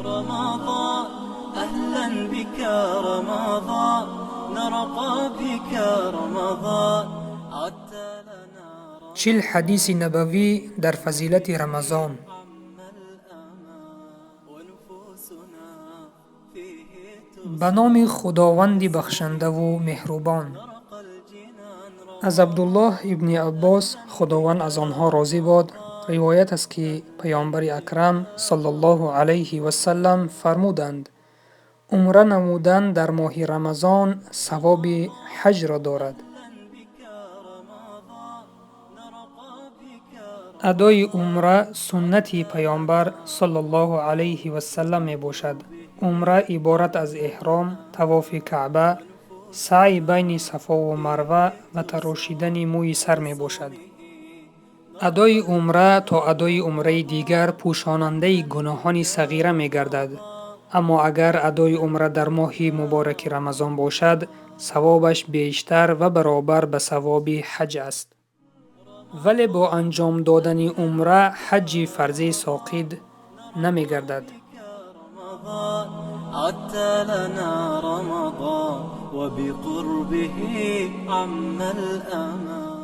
رمضان أهلا بك رمضان نرقى بك رمضان عدت لنا. 40 ҳадиси набавӣ дар фазилати Рамазон. ونفوسنا فيه Ба номи Худованди бахшандаву меҳрубон. Аз Абдуллоҳ ибни Аббос, Худованд аз онҳо розӣ бод, ривоят аст, ки Паёмбари Акрам саллаллоҳу алайҳи васаллам фармуданд: «Умра намудан дар моҳи Рамазон савоби ҳаҷро дорад». Адои умра суннати Паёмбар саллаллоҳу алайҳи васаллам мебошад. Умра иборат аз эҳром, тавофи Каъба, саъй байни Сафову Марва ва тарошидани мӯи сар мебошад. Адои умра то адои умраи дигар пӯшонандаи гуноҳони сағира мегардад. Аммо агар адои умра дар моҳи мубораки Рамазон бошад, савобаш бештар ва баробар ба савоби ҳаҷ аст. Вале бо анҷом додани умра ҳаҷҷи фарзӣ соқит намегардад. رمضان عدت لنا رمضان وبقربه عم الأمان.